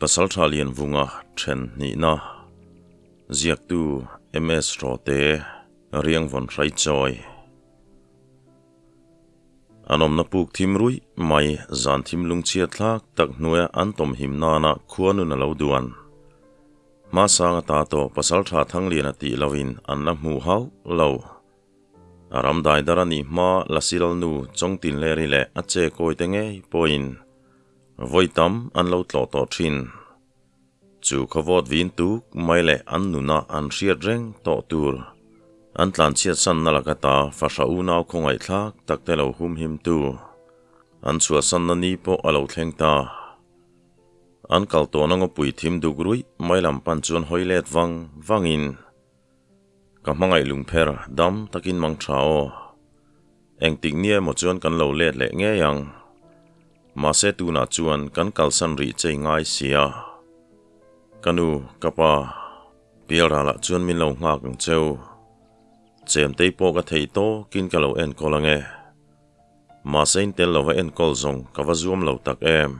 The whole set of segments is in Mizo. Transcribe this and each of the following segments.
Pasaltha Lianvunga then hnihna ziaktu MS Rawte Riangvawn Hraichawi. An awmna puk thim ruih mai zan thim lungchhiat thlak tak hnuaia an tawm him nana khua nun a lo duan. Hmasang ata tawh Pasaltha Thangliana tih loin an la hmuh hauh lo. A ram dai dar a nih hma Lasilal nu Chawngtinleri leh a che kawi te ngei pawhin vawi tam an lo tlawh tawh thin. Chu khawvawt vin tuk mai leh an nuna an hriat reng tawh tur an tlanchhiat sanna laka ta fahra unau khawngaihthlak tak te lo humhim tu an chhuahsanna ni pawh a lo thleng ta. An kal tawhna ngawpui thim duk ruih mai lam pan chuan hawi let vang vangin Ka hmangaih lungpher dam takin mang tha aw. Engtik nia emaw chuan kan lo let leh ngei ang. Mahse tunah chuan kan kalsan rih chei ngai sia. Ka nu, ka pa, Pialralah chuan min lo nghak ang cheu. Chemtei pawh ka thei tawkin ka lo enkawl ange. Mahse in tel lova enkawl zawng ka va zuam lo tak em.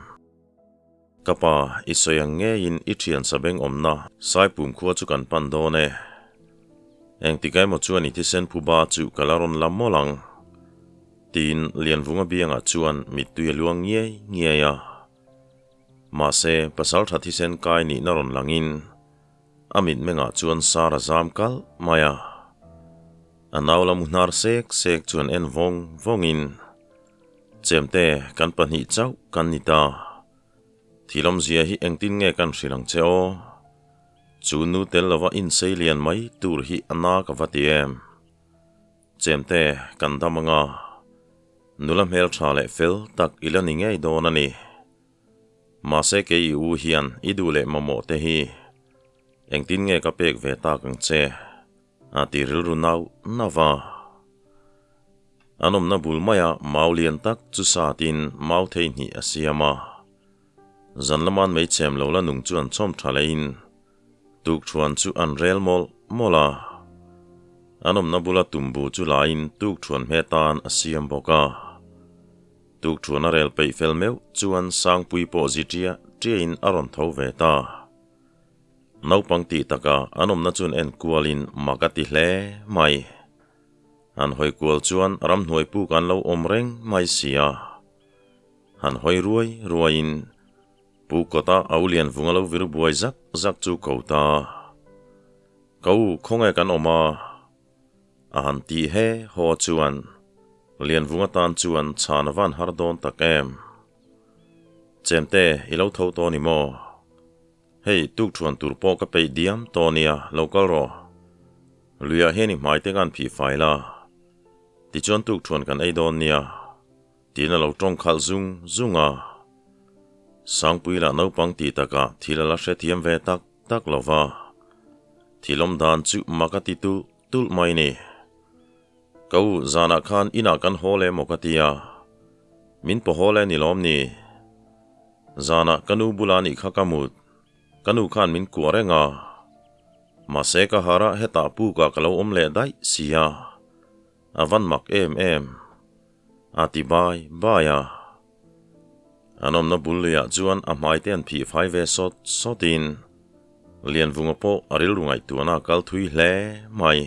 Ka pa, i sawi ang ngeiin i thian sabeng awmna Saipum khua chu kan pan dawn e. Engtik emaw chuan i thisen phuba chu ka la rawn la mawlh ang. Tiin Lianvunga biangah chuan mittui a luang ngiai ngiai a. Mahse, pasaltha thisen kai nihna rawn langin a mitmengah chuan sar a zam kalh mai a. A nau la mu hnar sek sek chuan en vawng vawngin. Chemte, kan pahnih chauh kan ni ta. Thil awmzia hi engtin nge kan hrilh ang che aw? Chu nu tel lova insei lian mai tur hi a na ka va ti em? Chemte, kan dam anga. Nula hmeltha leh fel tak i la ni ngei dawn a ni. Mahse kei i u hian i duh leh mamawh te hi engtin nge ka pek ve tak ang che? A ti rilru nau nau a. An awmna bul maia mau lian tak chu satin mau thei hnih a siam a. Zan lama'n meichhem lo la nung chu an chawm tha leiin tukthuan chu an rel mawlh mawlh a. An awmna bula tumbu chu laiin tukthuan hme tan a siam bawk a. Tukthuan a rel peih fel meuh chuan Sangpui pawh zi ṭiah ṭiahin a rawn tho ve ta. Naupang tih taka an awmna chuan en kualin mak a ti hle mai. Han hawi kual chuan ramhnuai puk an lo awm reng mai si a. Han hawi ruai ruaiin Pu Kawta a u Lianvunga lo vir buai zak zak chu ko ta. Ka u, khawnge kan awm a? A han ti he haw chuan Lianvunga tan chuan chhan a van har dawn tak em. Chemte, i lo tho tawh ni maw? Hei, tukṭhuan tur pawh ka peih diam tawh nia, lo kal rawh. Luiah hian i hmai te kan phih fai la. Tichuan tukṭhuan kan ei dawn nia. Tiin a lo ṭawng khalh zung zung a. Sangpui lah naupang tih takah thil a la hrethiam ve tak tak lo va. Thil awm dan chu mak a ti tulh tulh mai ni. Ka u, zanah khan inah kan haw leh maw ka ti a. Min paw haw leh ni lawm ni? Zanah ka nu bula nih kha ka mut. Ka nu khan min kuah reng a. Mahse ka harah hetah pukah ka lo awm leh daih si a. A van mak em em. A ti bai bai a. An awmna bul luiah chuan a hmai te an phih fai ve sawt sawtin Lianvunga pawh a rilru ngaihtuahna a kal thui hle mai.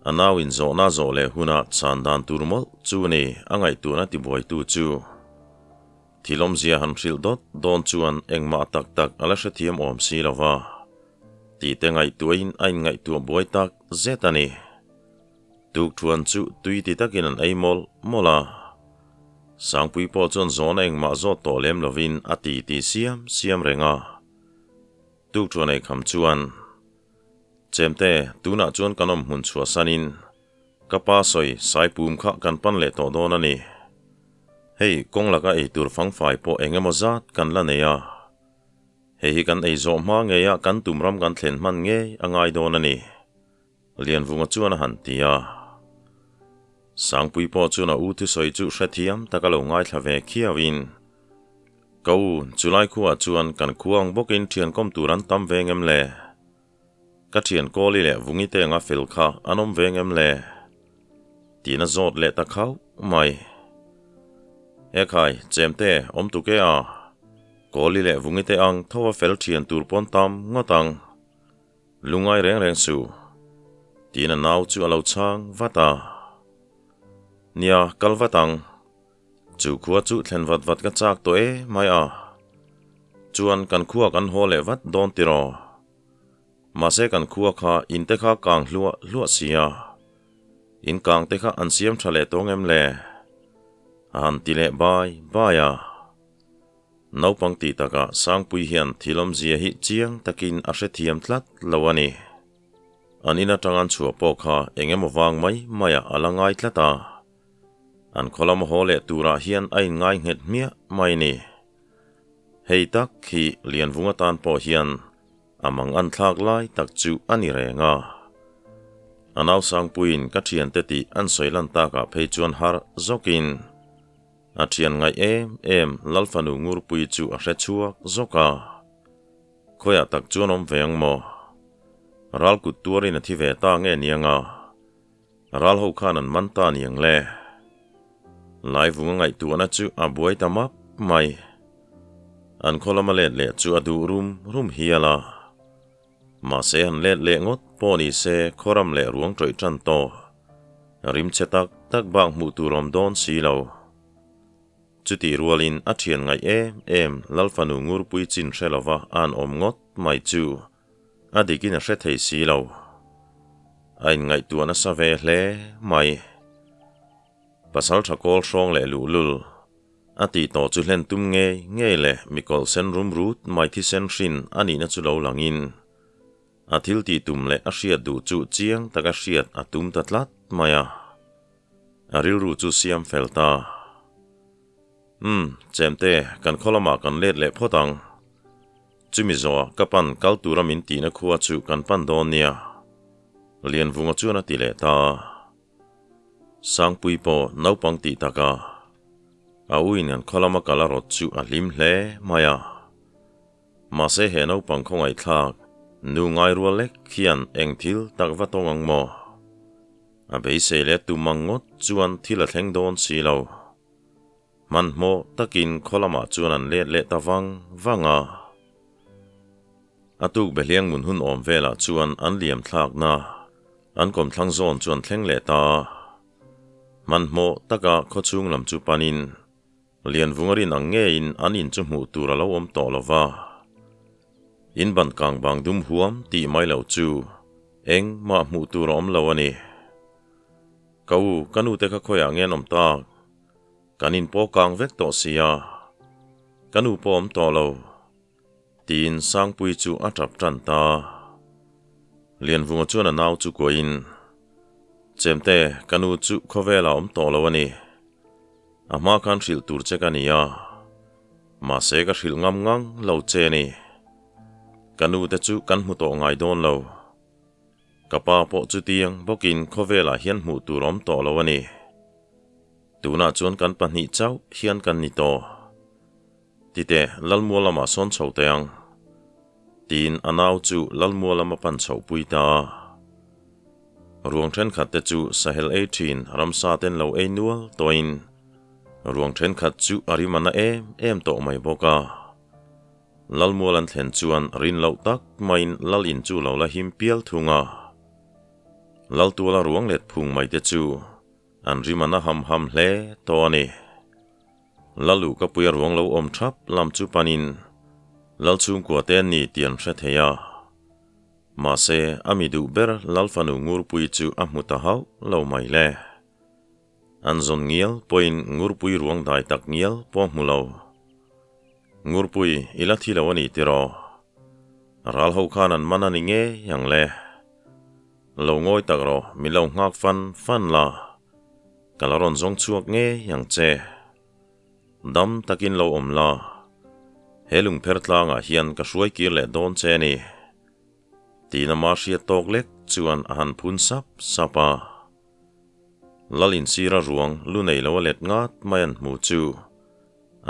A nau in zawhna zawh leh hunah chhan dan tur mawlh chu ni a ngaihtuahna tibuaitu chu. Thil awmzia han hrilh dawt dawn chuan engmah tak tak a la hrethiam awm si lo va, tihte ngaihtuahin a inngaihtuah buai tak zet a ni. Tukthuan chu tui ti takin an ei mawlh mawlh a. Sangpui pawh chuan zawhna engmah zawt tawh lem lovin a ti ti siam siam reng a. Tukthuan ei kham chuan. Chemte, tunah chuan kan awm hmun chhuahsanin ka pa sawi Saipum kha kan pan leh tawh dawn a ni. Hei, kawng laka ei tur fangfai pawh eng emaw zat kan la nei a. Hei hi kan ei zawh hma ngeia kan tum ram kan thlen hman ngei a ngai dawn a ni, Lianvunga chuan a han ti a. Sangpui pawh chuan a u thusawi chu hrethiam taka lo ngaithla ve khiauin, Ka u, chulai khuaah chuan kan khua ang bawkin thian kawm tur an tam ve ngem le? Ka thian Kawli leh Vungi te anga fel kha an awm ve ngem le? Tiin a zawt leh ta khauh mai. Ekhai, Chemte, awm tuk e a? Kawli leh Vungi te ang tho a fel thian tur pawn tam ngawt ang. Lungai reng reng suh. Tiin a nau chu a lo chhang vat a. Nia, kal vat ang. Chu khua chu thlen vat vat ka chak tawh e mai a. Chuan kan khua kan haw leh vat dawn tiraw? Mahse kan khua kha in te kha kang hluah hluah si a. In kang te kha an siam tha leh tawng em le? A han ti leh bai bai a. Naupang tih takah Sangpui hian thil awmzia hi chiang takin a hrethiam tlat lo a ni. An in atang an chhuah pawh kha eng emaw vang mai maiah a la ngai tlat a. An khaw lama haw leh turah hian a inngai nghet hmiah mai ni. Hei tak hi Lianvung atan pawh hian a mang an thlak lai tak chu a ni reng a. A nau Sangpuiin ka thiante tih an sawi lan takah phei chuan harh zawkin a thian ngaih em em Lalfanu Ngurpui chu a hre chhuak zawk a. Khawiah tak chuan awm ve ang maw? Ral kut tuarin a thi ve ta nge niang a? Ral ho khan an man ta niang le. Laivung a ngaihtuahna chu a buai ta map mai. An khaw lama let leh chu a duh rum rum hial a. Mahse han let leh ngawt pawh ni se khawram leh ruang tawih tan tawh. Rimchhe tak tak bak hmuh tur awm dawn si lo. Chutih rualin a thian ngaih em em Lalfanu Ngurpui chin hre lova an awm ngawt mai chu A dikin a hre thei si lo. A inngaihtuah nasa ve hle mai. Pasal tha kawl hrawng leh luhlul a tih tawh chu hlen tum ngei ngei leh mikawlh sen rum rut mai thisen hrin a nihna chu lo langin a thil tih tum leh a hriat duh chu chiang taka hriat a tum ta tlat mai a. A rilru chu siam fel ta. Umm, Chemte, kan khaw lamah kan let leh phawt ang. Chumi zawhah ka pan kal tura min tihna khua chu kan pan dawn nia. Lianvunga chuan a ti leh ta a. Sangpui pawh naupang tih taka a uin an khaw lama kal a rawt chu a hlim hle mai a. Mahse he naupang khawngaihthlak nu ngai rual lek hian eng thil tak va tawng ang maw? A beisei leh tum ang ngawt chuan thil a thleng dawn si lo. Hmanhmawh takin khaw lamah chuan an let leh ta vang vang a. A tuk behliang mun hun awm velah chuan an liam thlakna an kawmthlang zawn chu an thleng leh ta a. Hmanhmawh taka khaw chhung lam chu panin Lianvung a rin ang ngeiin an in chu hmuh tur a lo awm tawh lo va. In ban kang bang dum huam tih mai loh chu engmah hmuh tur a awm lo a ni. Ka u, ka nute kha khawiah nge an awm tak? Kan in pawh kang vek tawh si a, ka nu pawh awm tawh lo, tiin Sangpui chu a tap tan ta. Lianvunga chuan a nau chu kuahin, Chemte, ka nu chu khawvelah awm tawh lo a ni. A hma khan hrilh tur che ka ni a, mahse ka hrilh ngam ngang lo che a ni. Ka nu te chu kan hmu tawh ngai dawn lo. Ka pa pawh chutiang bawkin khawvelah hian hmuh tur awm tawh lo a ni. Tunah chuan kan pahnih chauh hian kan ni tawh. Titeh, Lalmual lamah sawn chho teh ang. Tiin a nau chu Lalmual lama pan chhoh pui ta a. Ruang thenkhat te chu sahel ei thin ramsa ten lo ei nual tawhin ruang thenkhat chu a rim a na em em tawh mai bawk a. Lalmual an thlen chuan rin loh tak maiin Lal in chu lo la him pial thung a. Laltuala ruang let phung mai te chu An rim a na ham ham hle tawh a ni. Lal u ka puia ruang lo awm thap lam chu panin Lal chhungkua te an ni tih an hre thei a. Mahse, a mi duh ber Lal fanu Ngurpui chu a hmu ta hauh lo mai le. An zawn ngial pawhin Ngurpui ruang dai tak ngial pawh hmu lo. Ngurpui, i la thi lo a ni tiraw? Ral ho khan an man a ni ngei ang le. Lo ngawi tak rawh, min lo nghak fan fan la, ka la rawn zawng chhuak ngei ang che. Dam takin lo awm la, he lungpher tlangah hian ka hruai kir leh dawn che a ni. Tiin ama hriat tawk lek chuan a han phun sap sap a. Lal insira ruang lu nei lo a let ngat mai an hmu chu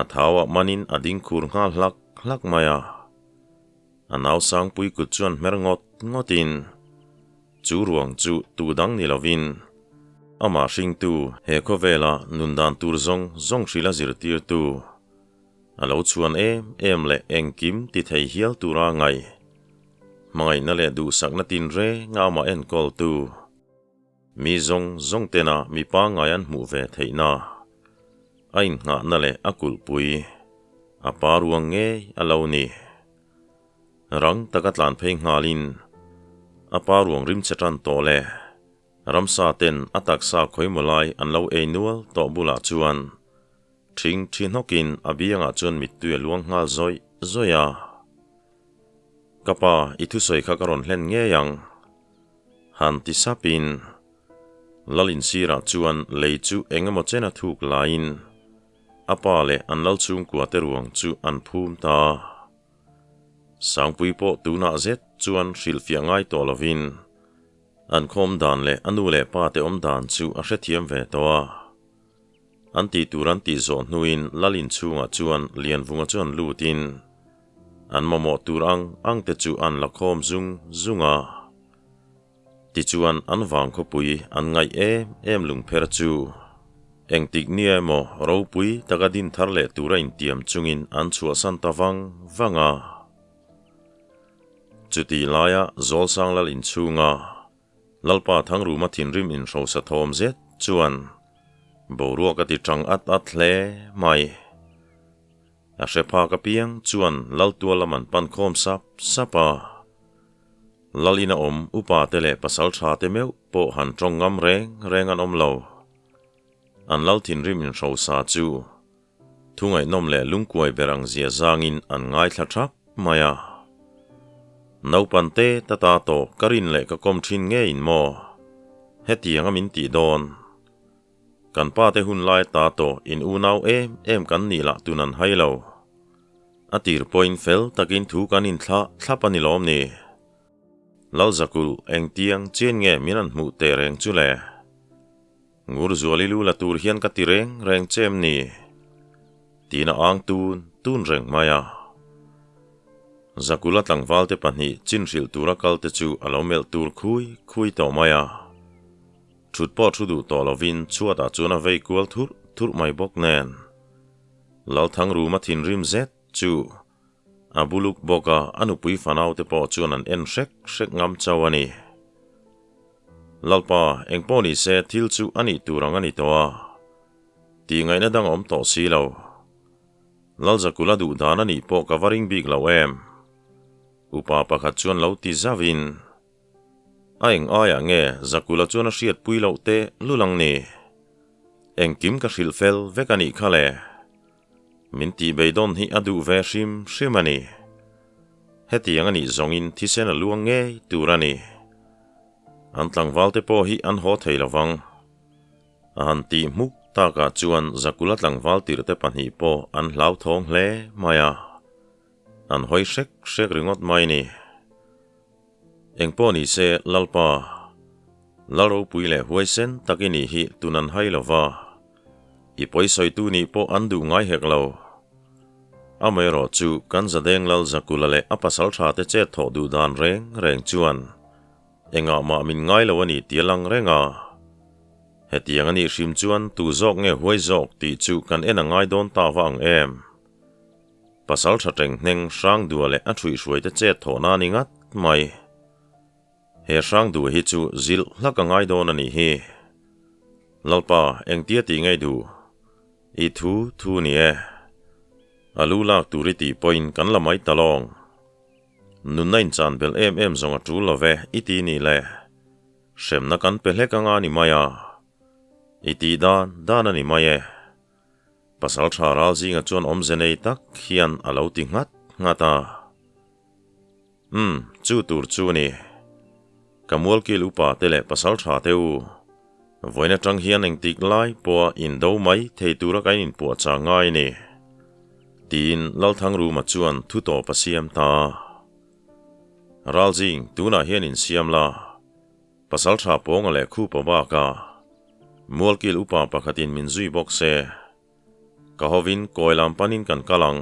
a thauah manin a ding khur nghal hlak hlak mai a. A nau Sangpui kut chuan hmer ngawt ngawtin chu ruang chu tu dang ni lovin amah hringtu he khawvela nun dan tur zawng zawng hrila zirtirtu. A lo chhuan em em leh engkim ti thei hial tura ngaih. Hmangaihna leh duhsakna tinreng a amah enkawltu. Mi zawng zawng tena mi pangngai an hmuh ve theihna, a innghahna leh a kulhpui, a pa ruang ngei a lo ni. Rang taka tlan phei nghalin a pa ruang rimchhe tan tawh leh ramsa ten a taksa khawimaw lai an lo ei nual tawh bulah chuan Thing thi hnawkin a biangah chuan mittui a luang nghal zawih zawih a. Ka pa, i thusawi kha ka rawn hlen ngei ang. Han ti sapin Lal insirah chuan lei chu eng emaw chen a thuk laiin a pa leh an lal chhungkua te ruang chu an phum ta. Sangpui pawh tunah zet chuan hrilhfiah ngai tawh lovin an khawm dan leh a nu leh pa te awm dan chu a hrethiam ve tawh a. An tih tur an tih zawh hnuin Lal inchhungah chuan Lianvunga chuan lutin an mamawh tur ang ang te chu an la khawm zung zung a. Tichuan an vang khawpui an ngaih em em lungpher chu engtik nia emaw ropui taka din thar leh tura intiam chungin an chhuahsan ta vang vang a. Chutih laia Zawlsang Lal inchhunga Lalpa Thangruma thinrim inhrosa thawm zet chuan boruak a ti tang at at hle mai. A hre phak apiang chuan Laltua lam an pan khawm sap sap a. Lal ina awm upa te leh pasal tha te meuh pawh han tawng ngam reng reng an awm lo. An Lal thinrim inhrosa chu Thu ngaihnawm leh lungkuai ber ang zia zangin an ngaithla thap mai a. Naupan te ta ta tawh ka rin leh ka kawm thin ngeiin maw? Hetiang a min tih dawn. Kan pa te hun lai ta tawh in unau em em kan nih lah tun an hai lo. A tir pawhin fel takin thu kan inthlah thlap a ni lawm ni? Lalzakulh engtiang chian nge min an hmuh teh reng chu le? Ngurzuali lu la tur hian ka ti reng reng che em ni? Tiin a ang tun tun reng mai a. Zakula tlangvalte pahnih chin hrilh tura kalte chu a lo melh tur khui khui tawh mai a. Thut pawh thu duh tawh lovin chhuatah chuan a vei kual thurh thurh mai bawk nen. Lalthangruma thinrim zet chu a buluk bawk a, a nupui fanaute pawh chuan an en hrek hrek ngam chauh a ni. Lalpa, eng pawh ni se thil chu a nih tur ang a ni tawh a, tih ngaihna dang a awm tawh si lo. Lalzakula duh dan a nih pawh ka va ring bik lo em? Upa pakhat chuan lo ti zauhin, A eng aiah nge Zakula chuan a hriatpui loh teh lul ang ni? Engkim ka hrilh fel vek a nih kha le. Min tih beidawn hi a duh ve hrim hrim a ni. Hetiang a nih zawngin thisen a luang ngei tur a ni. An tlangvalte pawh hi an haw thei lovang. A han tih hmuk takah chuan Zakula tlangval tirhte pahnih pawh an hlauthawng hle mai a. An hawi hrek hrek ringawt mai ni. Engpawh ni se, Lalpa, Lal ropui leh huaisen tak i nih hi tun an hai lo va, i pawisawitu nih pawh an duh ngai hek lo. Amaherawh chu kan Zadeng Lal Zakula leh a pasal tha te chet thawh duh dan reng reng chuan engah mah min ngai lo a ni ti a lang reng a. Hetiang a nih hrim chuan tu zawk nge huai zawk tih chu kan en a ngai dawn ta va ang em? Pasal tha teng hneng hrang dua leh a ṭhuihhruai te chet thawh na ni ngat mai. He hrang dua hi chu zilh hlak a ngai dawn a nih hi. Lalpa, engtia tih ngei duh? I thu thu ni e. A lu lak tur i tih pawhin kan la mai ta lawng. Nunna inchan belh em em zawng a ṭul lo ve i ti nih le. Hremna kan pe hlek anga ni mai a. I tih dan dan a ni mai e. Pasal tha ral zinga chuan awmze nei tak hian a lo ti nghat nghat a. Umm, chu tur chu ni. Ka mualkil upa te leh pasal tha te u. Vawiin atang hian engtik lai pawha indo mai thei tura ka inpuah chang ngai ni. Tiin Lalthangruma chuan thu tawp a siam ta a. Ralzing, tunah hian insiam la. Pasal tha pawnga leh khupa baka Mualkil upa pakhatin min zui bawk se, ka hovin kawi lam panin kan kal ang,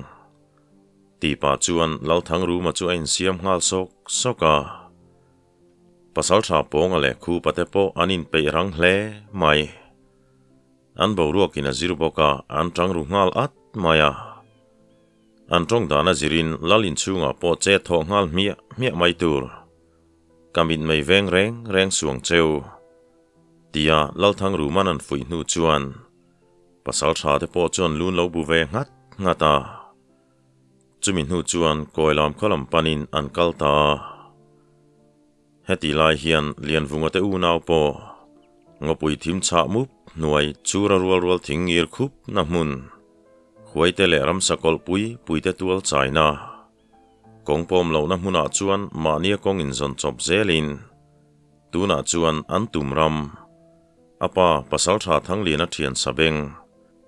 tih pah chuan Lalthangruma chu a insiam nghal sawk sawk a. Pasal tha pawnga leh khupa te pawh an inpeih rang hle mai. An boruakin a zir bawk a, an tang ru nghal at mai a. An tawng dan a zirin lal inchhungah pawh chet thawh nghal hmiah hmiah mai tur. Ka mitmei veng reng reng suang cheu. Tia Lalthangruman an fuih hnu chuan pasal tha te pawh chuan lun lo bu ve nghat nghat a. Chumi hnu chuan Kawilam khaw lam panin an kal ta a. Heti lai hian Lianvunga te unau pawh ngawpui thim chhah mup hnuai chura rual rual thing ngir khup na hmun, huaite leh ramsa kawlh pui pui te tual chaina, kawng pawm lohna hmunah chuan mahnia kawng inzawn chawp zelin tunah chuan an tum ram. A pa Pasaltha Thangliana thian Sabeng,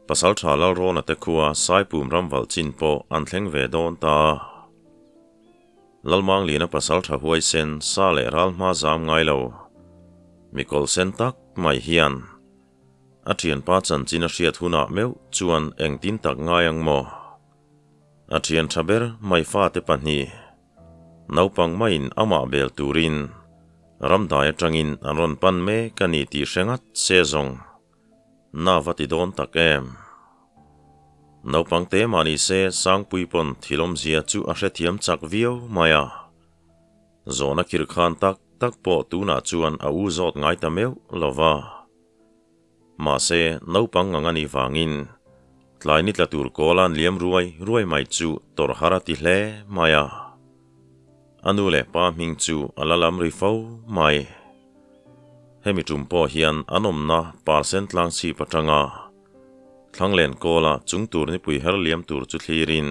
Pasaltha Lalrawna te khua Saipum ram valh chin pawh an thleng ve dawn ta. Lalmangliana pasal tha huaisen sa leh ral hma zam ngai lo. Mikawlh sen tak mai hian a thianpa chanchin a hriat hunah meuh chuan engtin tak ngai ang maw? A thian tha ber mai fate pahnih, naupang maiin amah bel turin ramdai atangin an rawn pan mek a ni tih hre ngat se zawng. Na va ti dawn tak em? Naupang te mah ni se Sangpui pawn thil awmzia chu a hrethiam chak viau mai a. Zawhna khirh khan tak tak pawh tunah chuan a u zawt ngai ta meuh lo va. Mahse, naupang ngang a nih vangin tlai ni tla tur kawl an liam ruai ruai mai chu tawrh har a ti hle mai a. A nu leh pa hming chu a la lam ri fo mai. Hemi tum pawh hian an awmna parsen tlang chhip atanga Thlanglen kawla chung tur nipui her liam tur chu thlirin,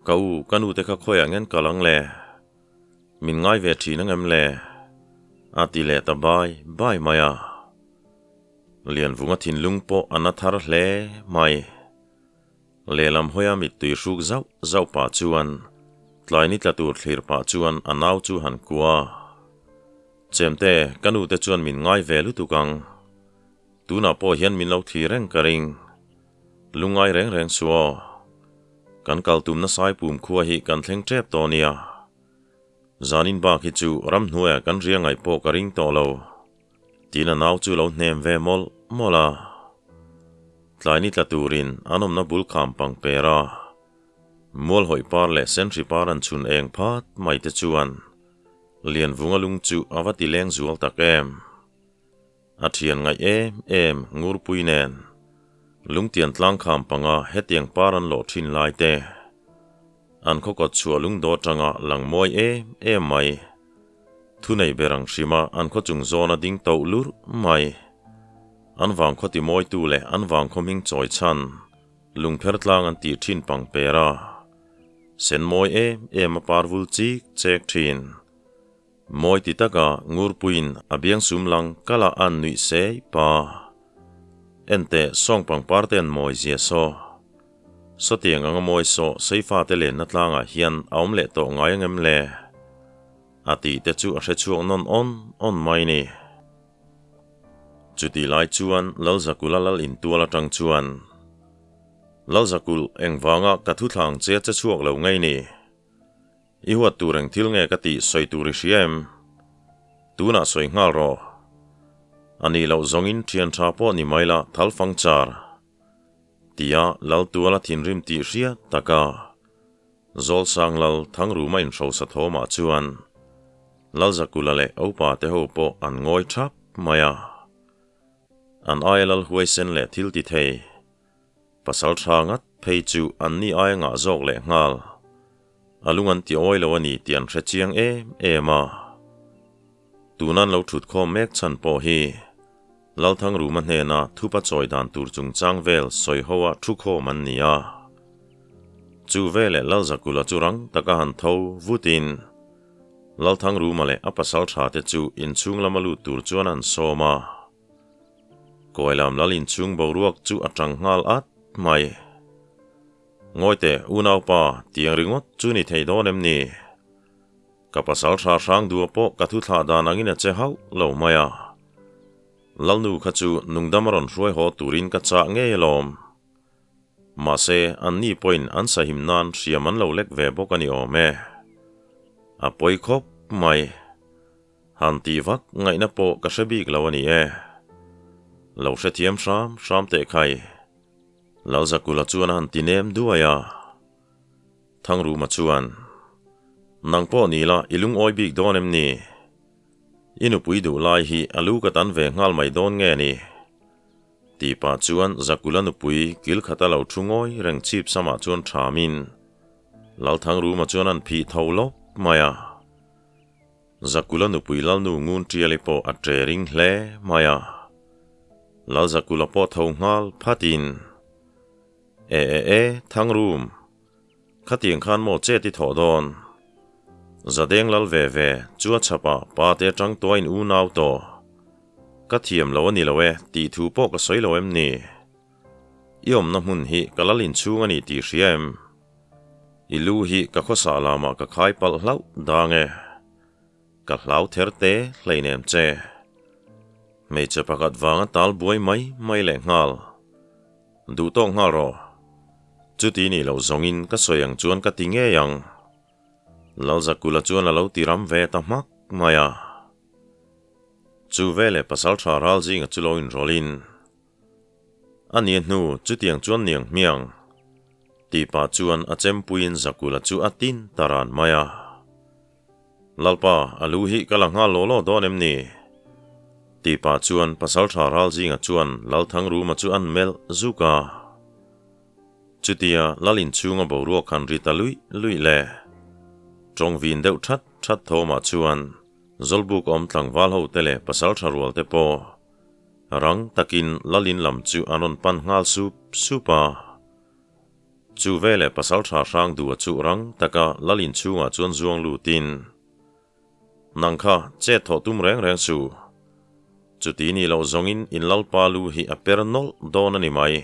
Ka u, ka nute kha khawiah ngen kal ang le? Min ngai ve thin ang em le? A ti leh ta bai bai mai a. Lianvunga thinlung pawh a na thar hle mai. Lehlam hawia mittui hruk zauh zauh pah chuan tlai ni tla tur thlir pah chuan a nau chu han kua. Chemte, ka nute chuan min ngai ve lutuk ang. Tunah pawh hian min lo thli reng ka ring. Lungngai reng reng suh aw. Kan kal tumna Saipum khua hi kan thleng tep tawh nia. Zanin bak hi chu ramhnuaiah kan ria ngaih pawh ka ring tawh lo. Tiin a nau chu lo hnem ve mawlh mawlh a. Tlai ni tla turin an awmna bul kham pang per a. Mual hawih par leh senhri par an chhun eng phat mai te chuan Lianvunga lung chu a va ti leng zual tak em. A thian ngaih em em Ngurpui nen lungtian tlang kham panga hetiang par an lawh thin lai te an khaw kawt chhuah lungdaw atanga lang mawi em em mai. Thunei ber ang hrima an khaw chung zawn a ding toh lurh mai. An vang khaw ti mawitu leh an vang khaw hming chawi chhan lungpher tlang an tih thin pang per a sen mawi em em a par vul chik chek thin. Mawi ti taka Ngurpuiin a biang sum lang kala a an nuih sei pa. Enteh sawng pangpar te an mawi zia saw. Sawtiang anga mawi saw Seifa te lenna tlangah hian a awm leh tawh ngai angem le? A tih te chu a hre chhuak nawn awn awn mai ni. Chutih lai chuan Lalzakula lal intual atang chuan, Lalzakul engvanga ka thuthlang che che chhuak lo ngei ni? I huat tur eng thil nge ka tih sawi tur i hria em? Tunah sawi nghal rawh. A nih loh zawngin thian tha pawh ni mai la thal fang char. Tia Lal Tuala thinrim tih hriat taka Zawlsang Lal Thangruma inhrosa thawmah chuan Lalzakula leh Opa te ho pawh an ngawi thap mai a. An aia Lal huaisen leh thil ti thei. Pasal tha ngat phei chu an ni aia ngah zawk leh nghal. A lung an ti awi lo a ni tih an hre chiang em em a. Tuna an lo thut khawm mek chhan pawh hi Lalthangruma hnena thupa chawi dan tur chungchang vel sawi ho a thu khawm an ni a. Chu veleh Lalzakula chu rang taka han tho vutin Lalthangruma leh a pasal tha te chu inchhung lama lut tur chuan an sawm a. Kawilam lal inchhung boruak chu a tang nghal at mai. Ngawi teh unaupa, tiang ringawt chu ni thei dawn em ni? Ka pasal hra hrang dua pawh ka thu thlah dan angin a che hauh lo mai a. Lalnu kha chu nungdam a rawn hruai haw turin ka chah ngei alawm. Mahse, anni pawhin an sahim nan hriam an lo lek ve bawk a ni awm e. A pawi khawp mai. Han tih vak ngaihna pawh ka hre bik lo a ni e. Lo hrethiam hram hram teh khai. Lalzakula chuan a han ti nem duai a. Thangruma chuan, Nang pawh ni la, i lungawi bik dawn em ni? I nupui duh lai hi a lu ka tan ve nghal mai dawn nge ni? Tih pah chuan Zakula nupui kil khata lo thu ngawi reng chhip samah chuan thamin Lalthangruma chuan an phih tho lawp mai a. Zakula nupui Lalnu ngun tiali pawh a tre ring hle mai a. Lalzakula pawh tho nghal phatin, E e e, Thangrum! Khatiang khan maw chet i thawh dawn? Zadeng lal ve ve, chu a chhapah pa te atang tuain unau tawh. Ka thiam lo a ni lo e, tih thu pawh ka sawi lo em ni? I awmna hmun hi ka lal inchhung a ni tih hria em? I lu hi ka khawsah lamah ka khai palh hlauh dang e. Ka hlau ther te hleinem che. Hmeichhe pakhat vanga tal buai mai mai leh nghal. Duh tawk nghal rawh. Chuti nih loh zawngin ka sawi ang chuan ka ti ngei ang. Lalzakula chuan a lo ti ram ve ta hmak mai a. Chu veleh pasaltha ral zinga chu lo inrawlhin, A nia hnu chutiang chuan niang hmiang, tih pah chuan a chempuiin Zakula chu a tin ta ran mai a. Lalpa, a lu hi ka la nghal law law dawn em ni? Tih pah chuan Pasalṭha Ralzinga chuan Lalthangruma chu an melh zuk a. Chutia Lal inchhunga boruak han ri ta luih luih le. Ṭawng vin deuh ṭhat ṭhat thawmah chuan Zawlbuk awm tlangval hote leh Pasalṭha rualte pawh rang takin Lal in lam chu an rawn pan nghal sup sup a. Chu veleh pasalṭha hrang duh a chuh rang taka Lal inchhungah chuan zuang lutin, Nang kha chet thawh tum reng reng suh. Chuti ni loh zawngin in Lalpa lu hi a per nawlh dawn a ni mai.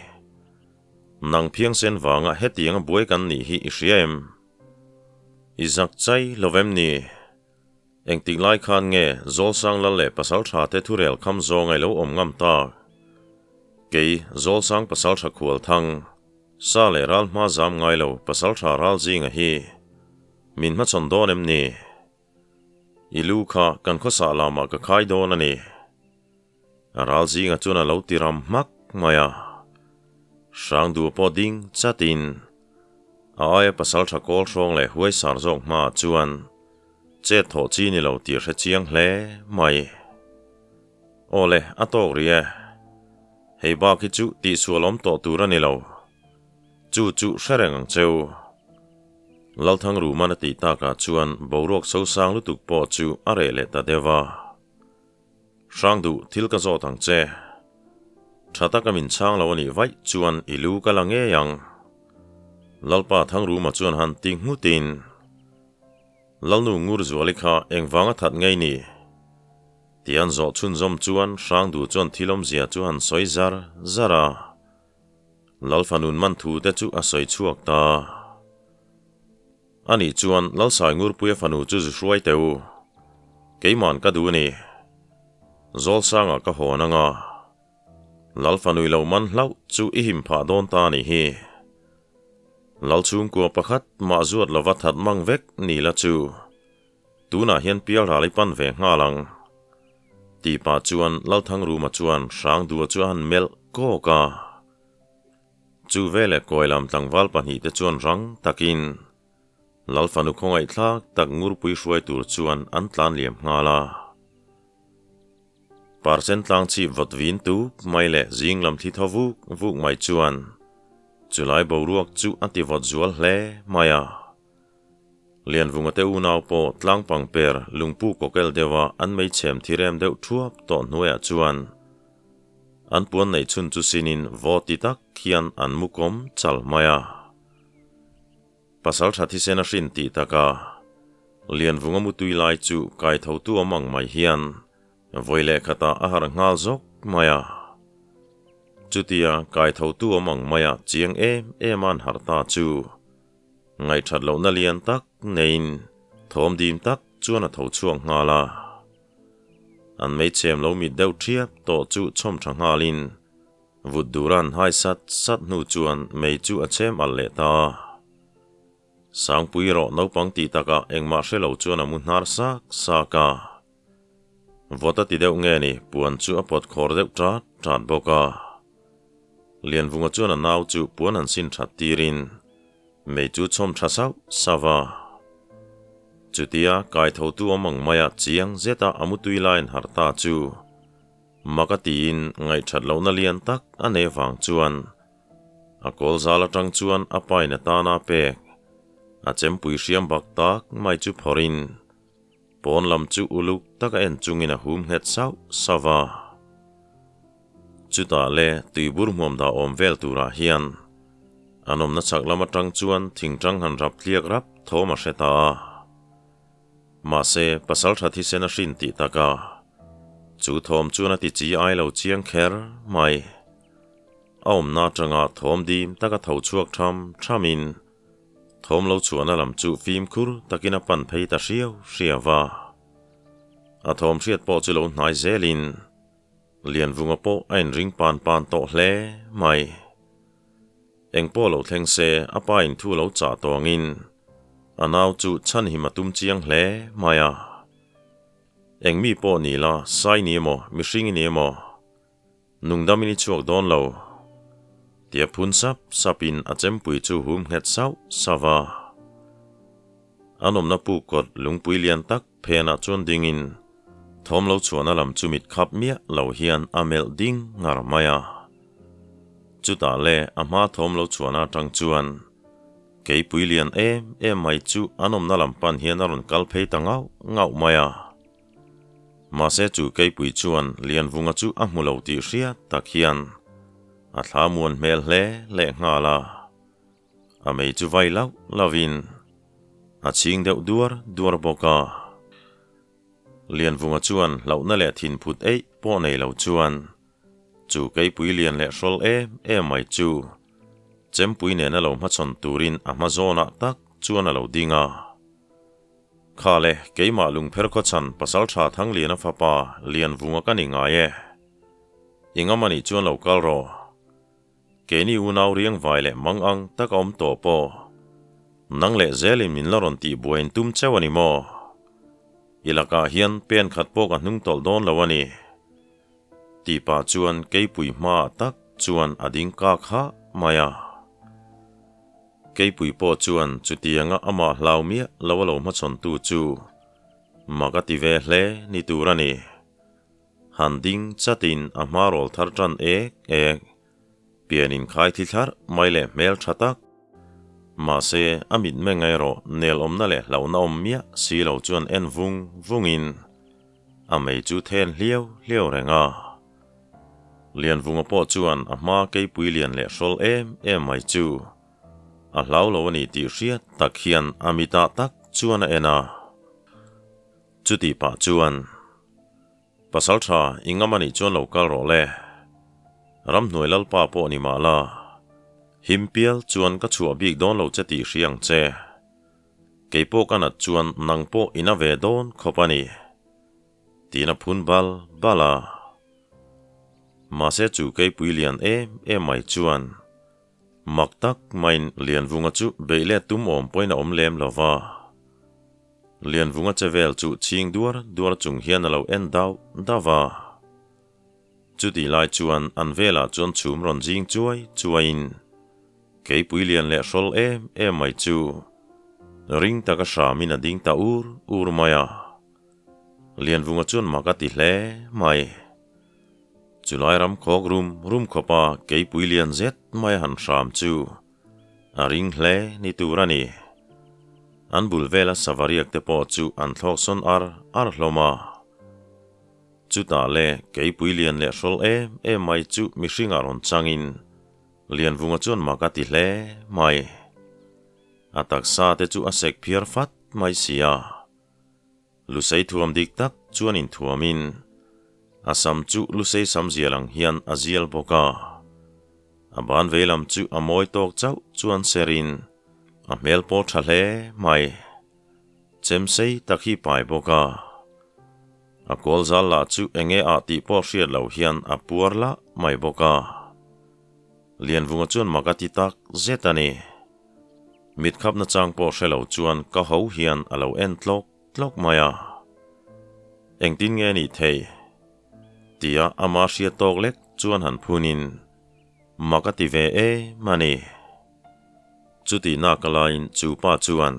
Nang phiangsen vanga hetianga buai kan nih hi i hria em? I zak chai lo vem ni? Engtik lai khan nge Zawlsang Lal leh Pasalṭha te thurel kham zawng a i lo awm ngam tak? Kei, Zawlsang Pasalṭha Khualthang, Sa leh ral hma zam ngai lo Pasalṭha ral zinga hi min hmachhawn dawn em ni? I lu kha kan khawsah lamah ka khai dawn a ni. A ral zinga chuan a lo ti ram hmak mai a. Hrangdua pawh ding chatin a aia Pasalṭha kawl hrawng leh huaisar zawk hmaah chuan chet thawh chi ni lo tih hre chiang hle mai. Aw le, a tawk rih e. Hei bak hi chu tihsual awm tawh tur a ni lo. Chu chu hre reng ang cheu. Lalthang Ruman a tih takah chuan boruak sosang lutuk pawh chu a reh leh ta deuh a. Hrang duh thil ka zawt ang che. Tha taka min chhang lo a nih vaih chuan i lu ka la ngei ang. Lalpa Thangruma chuan han ti nghutin, Lalnu Ngurzuali kha engvanga that ngei ni? Ti an zawh chhunzawm chuan Hrangdu chuan thil awmzia chu han sawi zar zar a, Lalfanun man thu te chu a sawi chhuak ta. Anih chuan Lalsai Ngurpuia fanu chu zu hruai teh u. Keiman ka duh a ni. Zawlsangah ka hawn anga. Lalfanui lo man hlauh chu i him phah dawn ta a nih hi. Lalchhungkua pakhat mah zuat lova that mang vek ni la chu. Tunah hian pialral i pan ve nghal ang. Tih pah chuan Lalthangruma chuan Hrangdua chu a han melh kawk a. Chu veleh kawi lam tlangval pahnihte chuan rang takin Lalfanu khawngaihthlak tak ngurpui hruai tur chuan an tlan liam nghal a. Parsen tlang chhip vawt vin tup mai leh zing lam thli thaw vuk vuk mai chuan chulai boruak chu a ti vawt zual hle mai a. Lianvunga te unau pawh tlangpang per lungpu kawkel deuha an meichhem thirem deuh thuap tawh hnuaiah chuan an puan neih chhun chu sinin vaw ti tak hian an mu kawm chal mai a. Pasaltha thisen a hrin tih taka Lianvunga mutui lai chu kaithotu awm ang mai hian vawi leh khatah a harh nghal zawk mai a. Chutia kaithotu awm ang maia chiang em em a an harh ta chu Ngaihthat lohna lian tak neiin thawm dim tak chuan a tho chhuak nghal a. An meichhem lo mit deuh ṭhiap tawh chu chhawm ṭha nghalin vut dura an hai sat sat hnu chuan mei chu a chhem alh leh ta a. Sangpui rawh naupang tih takah engmah hre lo chuan a mu hnar sak sak a. Vawt a ti deuh nge ni puan chu a pawt khawr deuh ṭat ṭat bawk a. Lianvunga chuan a nau chu puan han sin ṭhat tirin. Mei chu chhawm tha sauh sauh a. Chutia kaithotu awm ang maia chiang zeta a mutui laiin harh ta chu mak a tiin ngaihthat lohna lian tak a nei vang chuan a kawl zal atang chuan a pain atana pek a chempui hriam bak tak mai chu phawrhin Pawn lam chu uluk taka en chungin a hum nghet sauh sauh a. Chutah le tuibur hmuam dah awm vel turah hian an awmna chhak lam atang chuan thingtang han rap tliak rap thawm a hre ta a. Mahse, pasaltha thisen a hrin tih taka chu thawm chuan a ti chi ai lo chiang kher mai. A awmna atanga thawm dim taka tho chhuak tham thamin Thawm lo chhuahna lam chu fimkhur takin a pan phei ta hriau hriau va. A thawm hriat pawh chu lo hnai zelin Lianvunga pawh a inring pan pan tawh hle mai. Eng pawh lo thleng se a pa in thu lo chah tawngin a nau chu chhanhim a tum chiang hle mai a. Eng mi pawh ni la, sai ni emaw, mihring i ni emaw, Nungdamin i chhuak dawn lo, tia phun sap sapin a chempui chu hum nghet sauh sauh a. An awmna puk kawt lungpui lian tak phenah chuan dingin thawm lo chhuahna lam chu mit khap miah lo hian a melh ding ngar mai a. Chutah le a hma thawm lo chhuahna atang chuan keipui lian em em mai chu an awmna lam pan hian a rawn kal phei ta ngauh ngauh mai a. Mahse chu Keipui chuan Lianvunga chu a hmu lo tih hriat tak hian a thla muan hmel hle leh nghal a. A mei chu vai lauh lauhin a chhing deuh duar duar bawk a. Lianvunga chuan hlauhna leh thinphut eih pawh nei lo chuan chu Keipui lian leh hrawl em em mai chu Chempui nena lo hmachhawn turin a hma zawnah tak chuan a lo ding a. Kha le, keimah Lungpher khawchhan Pasaltha Thangliana fapa Lianvunga ka ni ngai e. I ngam anih chuan lo kal rawh. Keini unau riangvai leh mang ang tak a awm tawh pawh. Nang leh zelin min la rawn tih buaiin tum cheu a ni maw? I lakah hian pen khat pawh ka hnung tawlh dawn lo a ni. Tih pah chuan keipui hmaah tak chuan a ding kak hah mai a. Keipui pawh chuan chutianga amah hlau miah lo a lo hmachhawntu chu mak a ti ve hle ni tur a ni. Han ding chatin a hma rawl thar tan ek ek, pian inkhai thi thlarh mai leh hmel tha tak. Mahse, a mitmeng erawh nel awmna leh hlauhna awm miah si lo chuan en vung vungin a mei chu then hliau hliau reng a. Lianvunga pawh chuan a hma keipui lian leh hrawl em em mai chu a hlau lo a ni tih hriat tak hian a mitah tak chuan a en a. Chutih pah chuan, Pasaltha, i ngam a nih chuan lo kal rawh le. Ramhnuai lalpa pawh ni mah la, himpial chuan ka chhuah bik dawn lo che tih hria ang che. Kei pawh ka nat chuan nang pawh i na ve dawn khawp a ni. Tiin a phun bal bal a. Mahse chu keipui lian em em mai chuan mak tak maiin Lianvunga chu beih let tum awm pawhin a awm lem lo va. Lianvunga che vel chu chhing duar duar chung hian a lo en dauh dauh a. Chutih lai chuan an velah chuan chhum rawn zing chuai chuaiin keipui lian leh hrawl em em mai chu ring taka hramin a ding ta ur ur mai a. Lianvunga chuan mak a ti hle mai. Chulai ram khawk rum rum khawpa keipui lian zet mai a han hram chu a ring hle ni tur a ni. An bul vela savariak te pawh chu an thlawk sawn ar ar hlawm a. Chutah le keipui lian leh hrawl em em mai chu mihringah rawn changin Lianvunga chuan mak a ti hle mai. A taksa te chu a sek phiar fat mai si a. Lusei thuam dik tak chuan inthuamin a sam chu lusei sam zial ang hian a zial bawk a. A ban veilam chu a mawi tawk chauh chuan serin a hmel pawh tha hle mai. Chem sei tak hi pai bawk a. A kawl zal lah chu enge ah tih pawh hriat loh hian a puar lah mai bawk a. Lianvunga chuan mak a ti tak zet a ni. Mit khap nachang pawh hre lo chuan ka ho hian a lo en tlawk tlawk mai a. Engtin nge nih thei? Tia ama hriat tawk lek chuan han phunin mak a ti ve em a ni. Chuti nak a laiin chu pa chuan,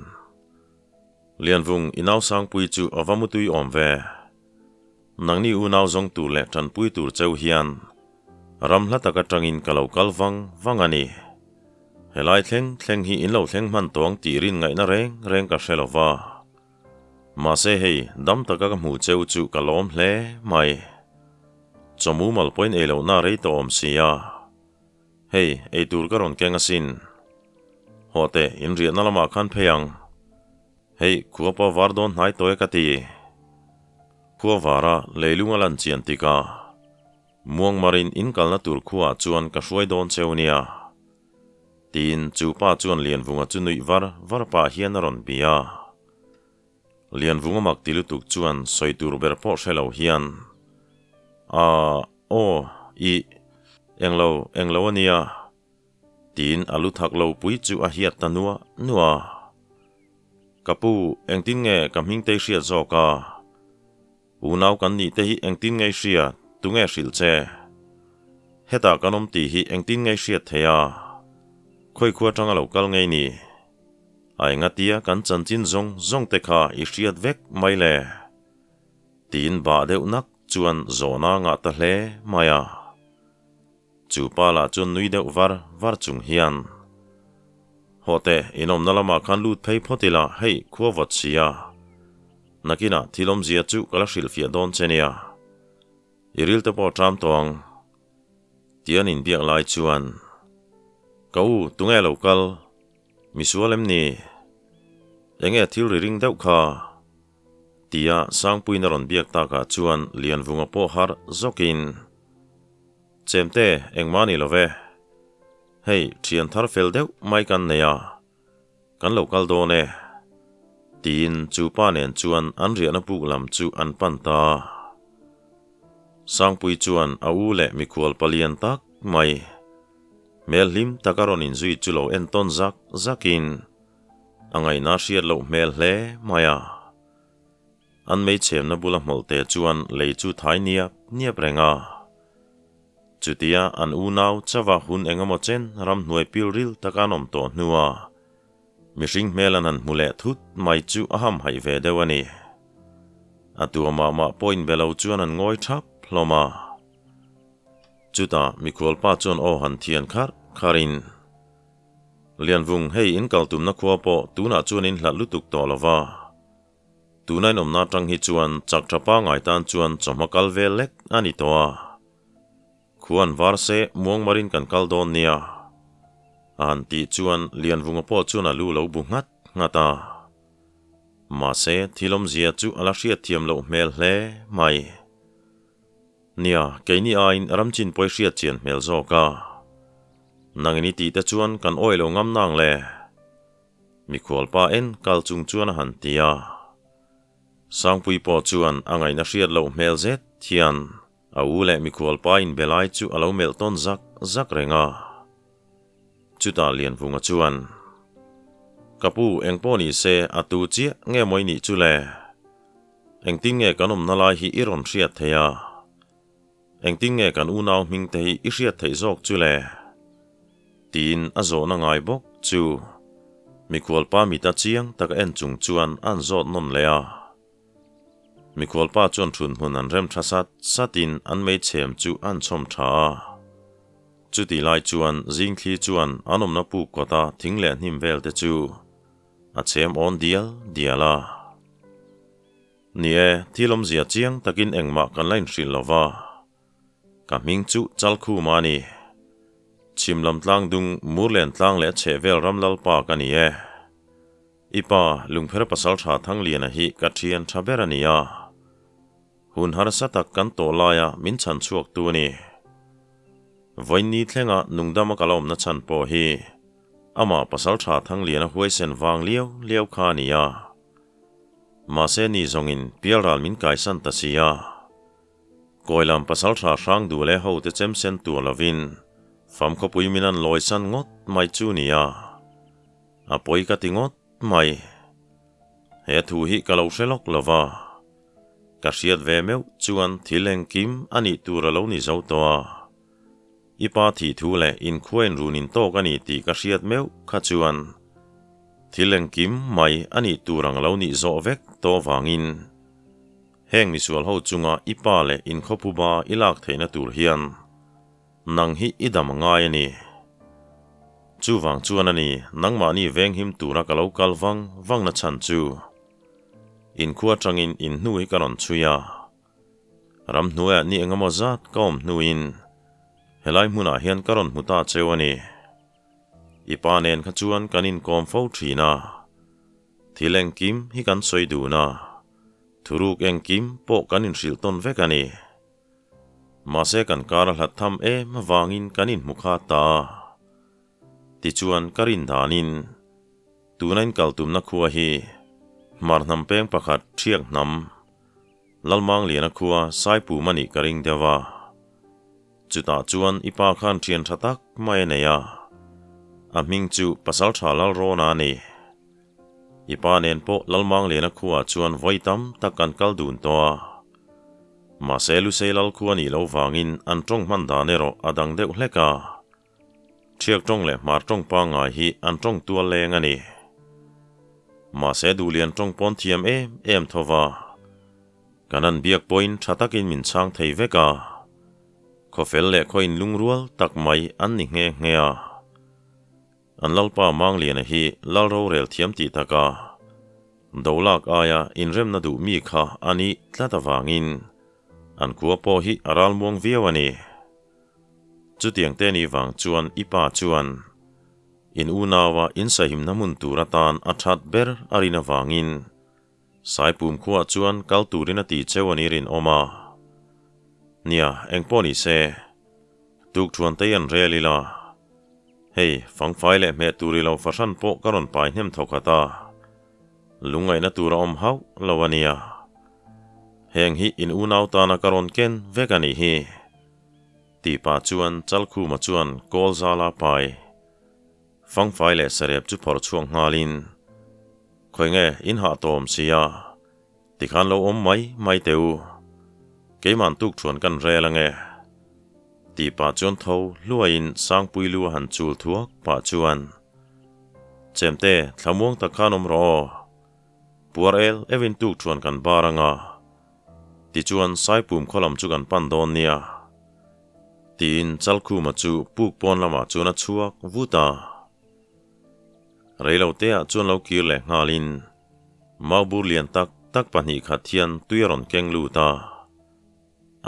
Lianvung, i nau Sangpui chu a va mutui awm ve. Nangni unau zawng tur leh tanpui tur cheu hian ram hla tak atangin ka lo kal vang vang a ni. Helai thleng thleng hi in lo thleng hman tawng tih rin ngaihna reng reng ka hre lo va. Mahse hei, dam taka ka hmuh cheu chu ka lawm hle mai. Chawmu mal pawhin ei lohna rei tawh awm si a. Hei, ei tur ka rawn keng asin. Haw teh, in riahna lamah khan phei ang. Hei, khua pawh var dawn hnai tawh e ka ti. Khua vara leilung a lan chian tikah Muangmarin in kalna tur khuaah chuan ka hruai dawn cheu nia. Tiin chu pa chuan Lianvunga chu nuih var var pah hian a rawn bia. Lianvunga mak ti lutuk chuan sawi tur ber pawh hre lo hian, Aa, aw, ih, englo, englo a nia. Tiin a lu thak lo pui chu a hiat ta nuah nuah a. Ka pu, engtin nge ka hming te i hriat zawk a? Unau kan nih te hi engtin nge i hriat? Tunge hrilh che? Hetah kan awm tih hi engtin nge i hriat thei a? Khawikhua atanga lo kal ngei ni? A engatia kan chanchin zawng zawng te kha i hriat vek mai le? Tiin bah deuh nak chuan zawhna a ngah ta hle mai a. Chu pa lah chuan nui deuh var var chung hian, Haw teh, in awmna lamah khan lut phei phawt ila, hei, khua vawt si a. Nakinah thil awmzia chu ka la hrilhfiah dawn che nia. I ril te pawh ṭam tawh ang. Ti an inbiak lai chuan, Ka u, tunge lo kal? Misual em ni? Enge thil ri ring deuh kha? Tia Sangpuiin a rawn biak takah chuan Lianvunga pawh harh zawkin, Chemte, engmah ni lo ve. Hei, thian thar fel deuh mai kan nei a, kan lo kal dawn e. Tiin chu pa nen chuan an riahna buk lam chu an pan ta. Sangpui chuan a u leh mikhual palian tak mai, hmel hlim taka rawn inzui chu lo entawn zak zakin a ngaihna hriat loh hmel hle mai a. An meichhemna bula hmawlhte chuan lei chu thai niap niap reng a. Chutia an unau chauha hun eng emaw chen ramhnuai pilril taka an awm tawh hnua mihring hmel an han hmu leh thut mai chu a hamhaih ve deuh a ni. A tua mah mah pawh inbe lo chuan an ngawi thap hlawm a. Chutah mikhualpa chuan aw han thian kharh kharhin, Lianvung, hei in kal tumna khua pawh tunah chuan in hlat lutuk tawh lo va. Tuna in awmna atang hi chuan chak tha pangai tan chuan chawhma kal vel lek a ni tawh a. Khuan var se muangmarin kan kal dawn nia. A han tih chuan Lianvunga pawh chuan a lu lo bu nghat nghat a. Mahse, thil awmzia chu a la hriatthiam loh hmel hle mai. Nia, keini aiin ramchin pawi hriat chian hmel zawk a. Nangin i tih te chuan kan awih lo ngam nang le. Mikhual pa en kal chung chuan a han ti a. Sangpui pawh chuan a ngaihna hriat loh hmel zet hian a u leh mikhual pa inbe lai chu a lo melh tawn zak zak reng a. Chutah Lianvunga chuan, Ka pu, eng pawh ni se a tu chiah nge maw i nih chu le? Engtin nge kan awmna lai hi i rawn hriat theih a? Engtin nge kan unau hming te hi i hriat theih zawk chu le? Tiin a zawhna ngai bawk chu mikhualpa mita chiang taka en chung chuan a an zawt nawn leh a. Mikhualpa chuan thunhmun an rem tha sat satin an meichhem chu a an chhawm tha a. Chutih lai chuan zingthli chuan an awmna puk kawta thing leh hnim vel te chu a chhem awn dial dial a. Ni e, thil awmzia chiang takin engmah kan la inhrilh lo va. Ka hming chu Chalkhuma a ni. Chhim lam tlang dung Murlen tlang leh a chhehvel ram lalpa ka ni e. I pa, Lungpher Pasaltha Thangliana hi ka thian tha ber a ni a. Hun harsa tak kan tawh laia min chhan chhuak tu a ni. Vawiinni thlenga nungdama ka la awmna chhan pawh hi amah Pasaltha Thangliana huaisen vang liau liau kha a ni a. Mahse ni zawngin pialral min kaisan ta si a. Kawilam pasaltha hrang duh leh hote chem sen tur lovin famkhawpui min an lawisan ngawt mai chu ni a. A pawi ka ti ngawt mai. He thu hi ka lo hre lawk lo va. Ka hriat ve meuh chuan thil engkim a nih tur a lo ni zo tawh a. I pa thih thu leh inkhua inrun intawk a ni tih ka hriat meuh kha chuan thil engkim mai a nih tur ang lo nih zawh vek tawh vangin heng misual ho chunga i pa leh inkhawphuba i lak theihna tur hian nang hi i dam a ngai a ni. Chuvang chuan a ni nangmahni venghim tura ka lo kal vang vangna chhan chu inkhua atangin inhnu hi ka rawn chhui a. Ramhnuaiah ni engemaw zat ka awm hnuin helai hmunah hian ka rawn hmu ta cheu a ni. I pa nen kha chuan kan inkawm fo thin a, thil engkim hi kan sawi dun a, thuruk engkim pawh kan inhrilh tawn vek a ni. Mahse kan kar a hlat tham em avangin kan inhmu kha ta a. Tichuan ka rin danin tuna inkal tumna khua hi Hmar hnam peng pakhat Thiak hnam Lalmangliana khua Saipum a nih ka ring deuh a. Chutah chuan i pa khan thian tha tak mai a nei a. A hming chu Pasaltha Lalrawna a ni. I pa nen pawh Lalmangliana khuaah chuan vawi tam tak kan kal dun tawh a. Mahse Lusei Lal khua nih loh vangin an tawng hman dan erawh a dang deuh hlek a. Thiak tawng leh hmar tawng pangngai hi an tawng tual leng a ni. Mahse duhlian tawng pawn thiam em em tho va. Kan an biak pawhin tha takin min chhang thei vek a. Khawfel leh khaw inlungrual tak mai an ni nghe nghe a. An Lalpa Mangliana hi Lal rorel thiam tih taka Dolak aia inremna duh mi kha a nih tlat avangin an khua pawh hi a ralmuang viau a ni. Chutiang te ni vang chuan i pa chuan in unaua in sahimna hmun tur atan a that ber a rin avangin Saipum khuaah chuan kal turin a ti cheu a ni rinawm a. Nia, engpawh ni se, tukthuan te an rel ila. Hei, fangfai leh hmeh tur i lo fahran pawh ka rawn pai hnem thawkhat a. Lungngaihna tur a awm hauh lo a nia. Heng hi in unau tana ka rawn ken vek a nih hi. Tih pah chuan Chalkhuma chuan kawl zala pai fangfai leh sarep chu phawrh chhuak nghalin, Khawi nge in hah tawm sia, tikhan lo awm mai mai teh u, keiman tukthuan kan rel ange. Tih pah chuan tho hluaiin Sangpui lu a han chul thuak pah chuan, Chemte, thlamuang tak khan awm rawh aw, puar el evin tukthuan kan bar anga, Tichuan Saipum khaw lam chu kan pan dawn nia, tiin Chalkhuma chu puk pawn lamah chuan a chhuak vut a. Reiloteah chuan lo kir leh nghalin maubur lian tak tak 2 khat hian tui a rawn keng lut a.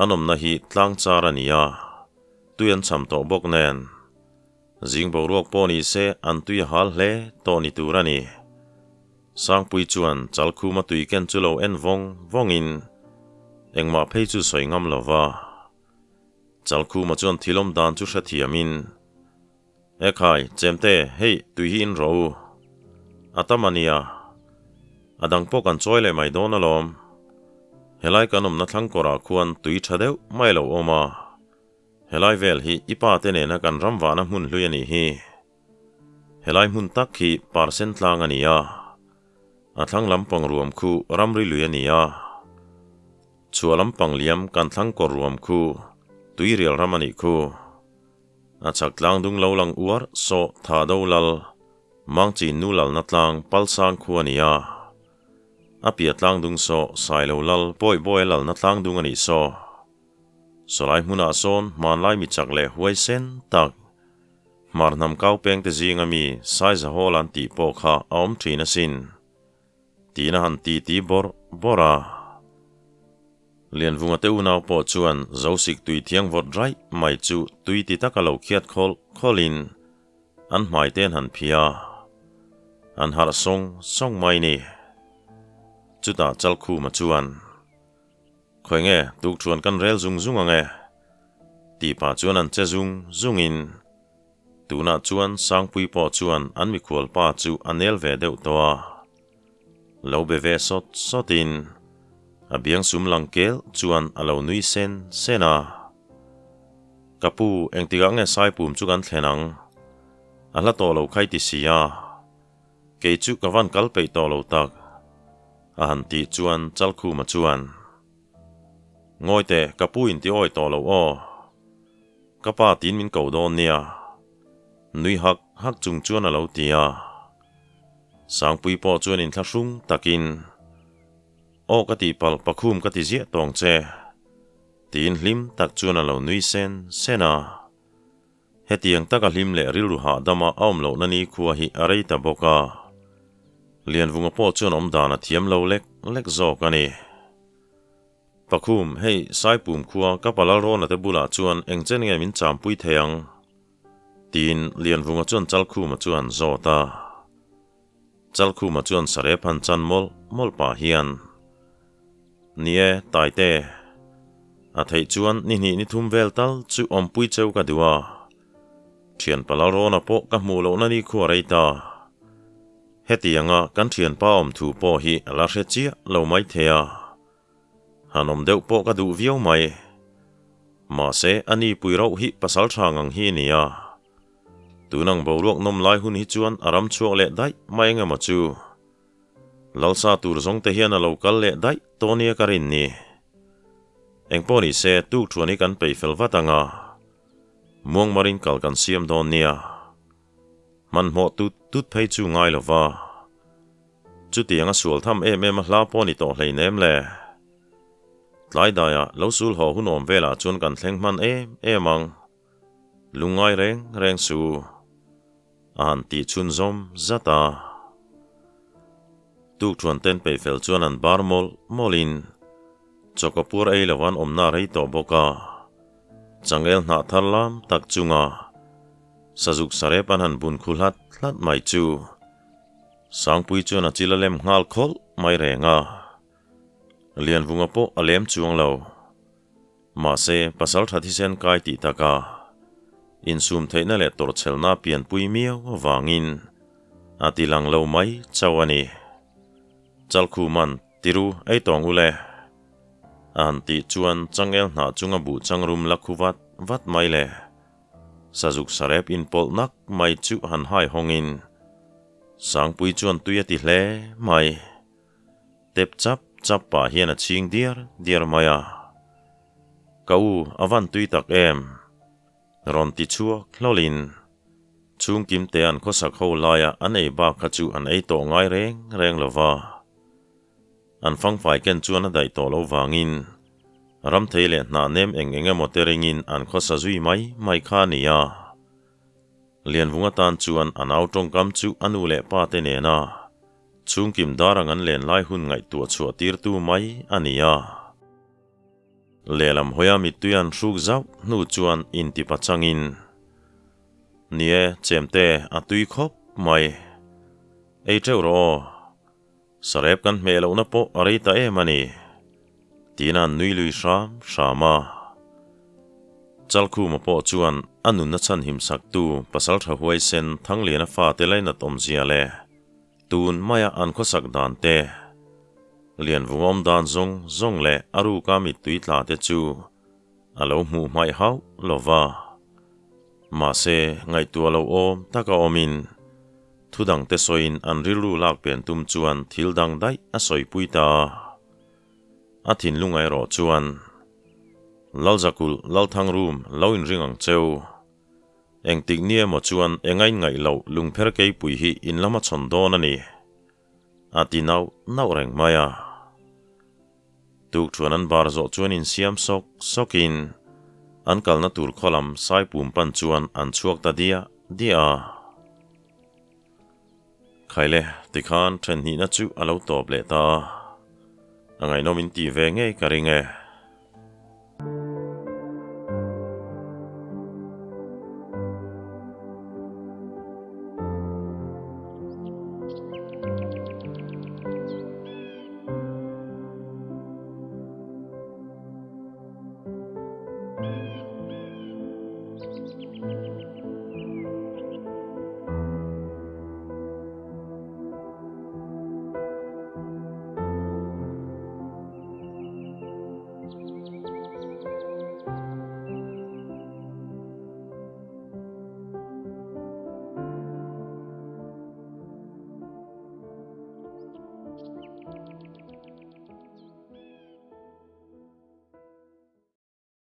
An awmna hi tlang char a ni a, tui an cham tawh bawk nen. Zing boruak pawh ni se an tui a hal hle tawh ni tur a ni. Sangpui chuan Chalkhuma tui ken chu lo en vawng vawngin engmah phei chu sawi ngam lo va. Chalkhuma chuan thil awm dan chu hrethiamin, Ekhai, chemte, hei tui hi in rawh u. A tam a nia. A dang pawh kan chawi leh mai dawn alawm. Helai kan awmna thlang kawrah khuan tui tha deuh mai lo awm a. Helai vel hi i pa te nena kan ram vahna hmun hlui a nih hi. Helai hmun tak hi Parsen tlang a ni a, a thlang lampang ruam khu ramri lui a ni a, chhuah lampang liam kan thlang kawr ruam khu tuirial ram a nih khu. A chhak tlang dung lo lang uar saw tha do lal, mangchi nu lalna tlang palsang khu a ni a. A piah tlang dung saw sailo lal pawi bawi a lalna tlang dung a nih saw. Sawlai hmunah sawn hmanlai mi chak leh huaisen tak, hmar hnam kau pengte zinga mi Saiza Hall an tih pawh kha a awm thin asin, tiin a han ti ti bawrh bawrh a. Lianvunga te unau pawh chuan Zosik tui thiang vawt raih mai chu tui ti taka lo khiat khawlh khawlhin an hmai te an han phih a, an harh sawng sawng mai ni. Chutah Chalkhuma chuan. Khawi nge tukthuan kan rel zung zung ang e? Tih pah chuan an che zung zungin tunah chuan Sangpui pawh chuan an mikhual pa chu a nel ve deuh tawh a. Lo be ve sawt sawtin a biang sum lang kel chuan a lo nui sen sen a. Ka pu, engtikah nge Saipum chu kan thlen ang? A hla tawh lo khai ti si a. Kei chu ka van kal peih tawh lo tak, a han tih chuan Chalkhuma chuan, Ngawi teh, ka pu in ti awi tawh lo aw. Ka pa tiin min ko dawn nia. Nui hak hak chung chuan a lo ti a. Sangpui pawh chuan inthlahrung takin, Aw ka tihpalh pakhum ka ti ziah tawng che. Tiin hlim tak chuan a lo nui sen sen a. Hetiang taka hlim leh rilru hahdama a awm lohna nikhua hi a rei ta bawk a. Lianvunga pawh chuan awm dan a thiam lo lek lek zawk a ni. Pakhum, hei Saipum khua ka palal Rawna te bulah chuan eng chen nge min champui thei ang? Tiin Lianvunga chuan Chalkhuma chuan zawt a. Chalkhuma chuan sarep han chan mawlh mawlh pah hian, Ni e, Taite, a theih chuan ni hnih ni thum vel tal chu awmpui cheu ka duh a. Thian palal Rawna pawh ka hmuh lohna ni khu a rei ta. Hetianga kan thianpa awm thu pawh hi a la hre chiah lo mai thei a, han awm deuh pawh ka duh viau mai. Mahse, a ni pui rauh hi pasal tha ngang hi a ni a, tunang boruak nawm lai hun hi chuan a ram chhuak leh daih mai eng emaw chu. Lalsa tur zawng te hian a lo kal leh daih tawh nia ka rin ni. Engpawh ni se, tuk thuan hi kan peih fel vat ang a, muangmarin kal kan siam dawn nia. Hmanhmawh tut tut phei chu ngai lo va. Chutiang a sual tham em em a hla pawh ni tawh hleinem le. Tlai daiah lo sul haw hun awm velah chuan kan thleng hman em em ang. Lungngai reng reng su. A han tih chhunzawm zat a. Tukthuan ten peihfel chuan an bar mawlh mawlhin chawkawpur ei lo an awmna a rei tawh bawk a. Changel hnah thar lam tak chunga Sazuk sarep an han bun khu hlat hlat mai chu Sangpui chuan a chil a lem nghal khawlh mai reng a. Lianvunga pawh a lem chuang lo. Mahse, pasal tha thisen kai tih taka insum theihna leh tawrhchhelna pianpui miau avangin a ti lang lo mai chauh a ni. Chalkhuman, Tiru, ei tawng u le. A han tih chuan changel hnah chunga buh changrum la khu vat vat mai le. Sazuk sarep inpawlh nak mai chu han hai hawngin Sangpui chuan tui a ti hle mai. Tep chap chap pah hian a chhing diar diar mai a. Ka u, a van tui tak em? Rawn ti chhuak hlawlin chhungkim te an khawsak ho laia an ei bak kha chu an ei tawh ngai reng reng lo va. An fangfai ken chuan a daih tawh lo vangin ramthei leh hnah nem eng eng emaw te ringin an khawsa zui mai mai kha a ni a. Lianvunga tan chuan a nau tawngkam chu a nu leh pa te nena chhungkim dar ang an len lai hun ngaihtuah chhuah tirtu mai a ni a. Lehlam hawia mittui an hruk zauh hnu chuan intipa changin, Ni e, chemte a tui khawp mai. Ei teuh rawh aw. Sarep kan hmeh lohna pawh a rei ta em a ni, tiin an nui lui hram hram a. Chalkhuma pawh chuan a nunna chhanhim saktu Pasaltha Huaisen Thangliana fate lainat awmzia leh tun maia an khawsak dan te, Lianvung awm dan zawng zawng leh a ruka mittui tla te chu a lo hmuh hmaih hauh lo va. Mahse, ngaihtuah lo awm taka awmin Thu dangte sawiin an rilru lak pen tum chuan thil dang daih a sawipui ta a. A thinlung erawh chuan, Lalzakulh, Lalthangrum, lo inring ang cheu. Engtik ni emaw chuan engain ngaih loh lungpher keipui hi in lama chhawn dawn a ni, a ti nauh nauh reng mai a. Tukṭhuan an bar zawh chuan insiam sawk sawkin an kalna tur khaw lam Saipum pan chuan an chhuak ta diah diah a. Khaile, tikhan ṭhenhnihna chu a lo tawp leh ta a, a ngaihnawm in tih ve ngei ka ring e.